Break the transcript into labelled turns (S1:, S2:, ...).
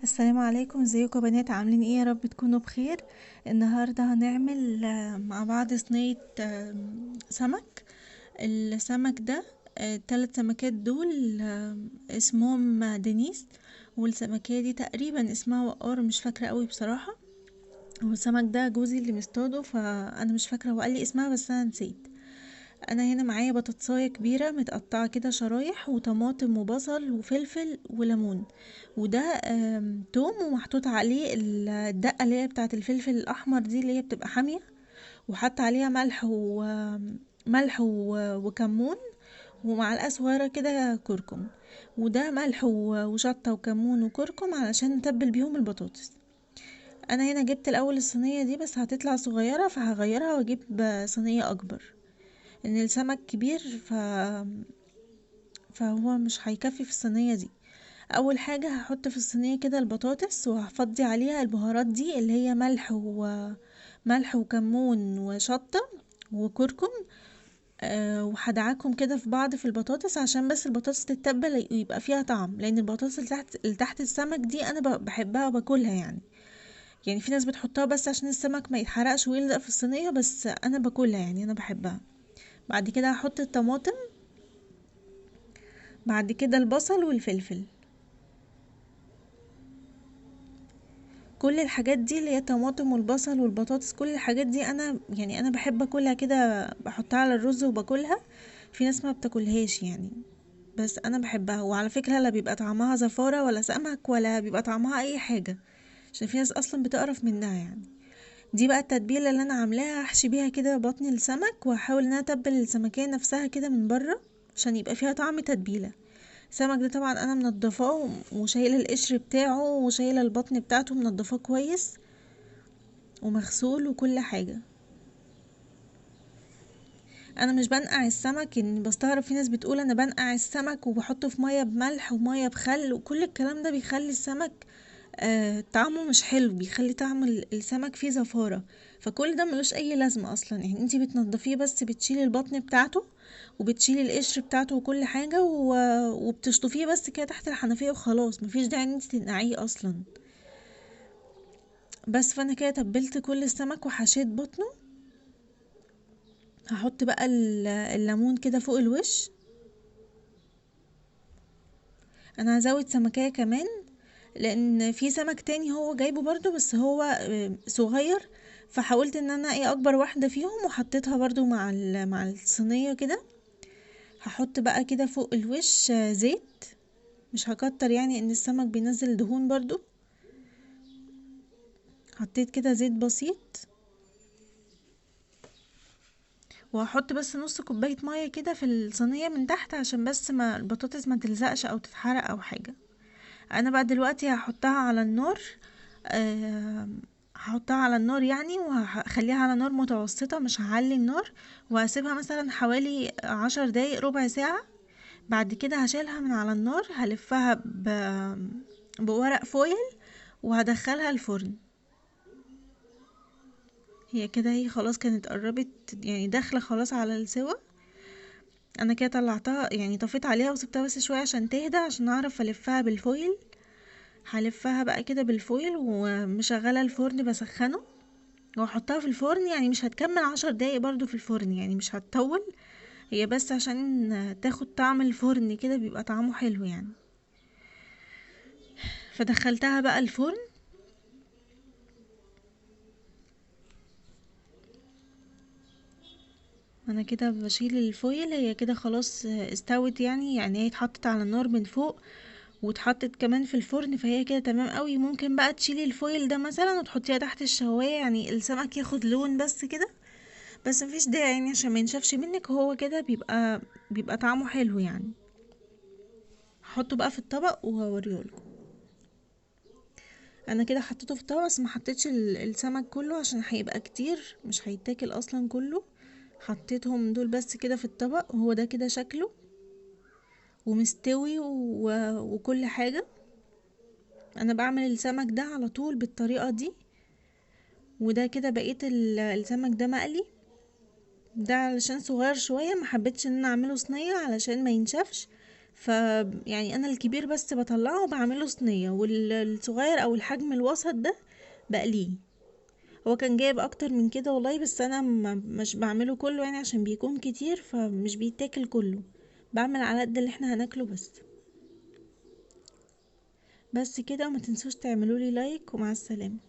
S1: السلام عليكم، ازيكم يا بنات؟ عاملين ايه؟ يا رب تكونوا بخير. النهارده هنعمل مع بعض صينية سمك. السمك ده التلات سمكات دول اسمهم دينيس، والسمكية دي تقريبا اسمها وقار، مش فاكرة قوي بصراحة. والسمك ده جوزي اللي مصطاده، فانا مش فاكرة هو قال لي اسمها بس انا نسيت. انا هنا معايا بطاطساية كبيرة متقطعة كده شرايح، وطماطم وبصل وفلفل وليمون، وده توم ومحطوط عليه الدقة اللي هي بتاعة الفلفل الاحمر دي اللي هي بتبقى حامية، وحط عليها ملح وكمون ومعلقة صغيرة كده كركم، وده ملح وشطة وكمون وكركم علشان نتبل بيهم البطاطس. انا هنا جبت الاول الصينية دي بس هتطلع صغيرة، فهغيرها واجيب صينية اكبر، ان السمك كبير فهو مش هيكفي في الصينية دي. اول حاجة هحط في الصينية كده البطاطس، وهفضي عليها البهارات دي اللي هي ملح وكمون وشطة وكركم، وهدعكهم كده في بعض في البطاطس عشان بس البطاطس تتبل يبقى فيها طعم، لان البطاطس اللي تحت السمك دي انا بحبها وباكلها. يعني في ناس بتحطها بس عشان السمك ما يتحرقش ويلزق في الصينية، بس انا باكلها، انا بحبها. بعد كده هحط الطماطم، بعد كده البصل والفلفل، كل الحاجات دي اللي هي الطماطم والبصل والبطاطس، كل الحاجات دي انا بحب اكلها كده، بحطها على الرز وباكلها. في ناس ما بتاكلهاش بس انا بحبها. وعلى فكرة لا بيبقى طعمها زفارة ولا سمك ولا بيبقى طعمها اي حاجة، عشان في ناس اصلا بتقرف منها. دي بقى التتبيلة اللي انا عاملاها، هحشي بيها كده بطن السمك، وهحاول ان انا اتبل السمكية نفسها كده من بره عشان يبقى فيها طعم تتبيلة. السمك ده طبعا انا منضفاه وشايله القشر بتاعه وشايله البطن بتاعته، منضفاه كويس ومغسول وكل حاجة. انا مش بنقع السمك، بستغرب في ناس بتقول انا بنقع السمك وبحطه في مية بملح ومية بخل وكل الكلام ده، بيخلي السمك طعمه مش حلو، بيخلي طعم السمك فيه زفارة، فكل ده ملوش اي لازمة اصلا. انتي بتنضفيه بس بتشيلي البطن بتاعته وبتشيلي القشر بتاعته وكل حاجة وبتشطفيه بس كده تحت الحنفية وخلاص، مفيش داعي ان انتي تنقعيه اصلا. بس فانا كده تبلت كل السمك وحشيت بطنه. هحط بقى الليمون كده فوق الوش. انا هزود سمكية كمان لان في سمك تاني هو جايبه برضو بس هو صغير، فحاولت ان انا اكبر واحدة فيهم وحطيتها برضو مع الصينية كده. هحط بقى كده فوق الوش زيت، مش هكتر ان السمك بينزل دهون برضو. حطيت كده زيت بسيط، وهحط بس نص كوباية مية كده في الصينية من تحت عشان بس ما البطاطس ما تلزقش او تتحرق او حاجة. انا بقى دلوقتي هحطها على النار، هحطها على النار وهخليها على نار متوسطة، مش هعلي النار، وهسيبها مثلا حوالي 10 دقايق ربع ساعة. بعد كده هشيلها من على النار، هلفها بورق فويل وهدخلها الفرن. هي كده هي خلاص كانت قربت، داخلة خلاص على السوا. انا كده طلعتها، طفيت عليها وسبتها بس شوية عشان تهدى عشان اعرف الفها بالفويل. هلفها بقى كده بالفويل ومشغلة الفرن بسخنه واحطها في الفرن، مش هتكمل 10 دقايق برضو في الفرن، مش هتطول هي، بس عشان تاخد طعم الفرن كده بيبقى طعمه حلو. فدخلتها بقى الفرن. انا كده بشيل الفويل، هي كده خلاص استوت، يعني هي اتحطت على النار من فوق واتحطت كمان في الفرن، فهي كده تمام قوي. ممكن بقى تشيلي الفويل ده مثلا وتحطيها تحت الشوايه، السمك ياخد لون بس كده، بس مفيش داعي عشان ما ينشفش منك، هو كده بيبقى طعمه حلو. هحطه بقى في الطبق وهوريهولكم. انا كده حطيته في الطبق بس ما حطيتش السمك كله عشان هيبقى كتير مش هيتاكل اصلا كله، حطيتهم دول بس كده في الطبق. وهو ده كده شكله ومستوي وكل حاجة. انا بعمل السمك ده على طول بالطريقة دي. وده كده بقية السمك ده مقلي، ده علشان صغير شوية ما حبيتش ان انا اعمله صينية علشان ما ينشفش، ف يعني انا الكبير بس بطلعه وبعمله صينية، والصغير او الحجم الوسط ده بقليه. هو كان جايب اكتر من كده والله، بس انا مش بعمله كله عشان بيكون كتير فمش بيتاكل كله، بعمل على قد اللي احنا هناكله بس. بس كده، وما تنسوش تعملولي لايك، ومع السلامة.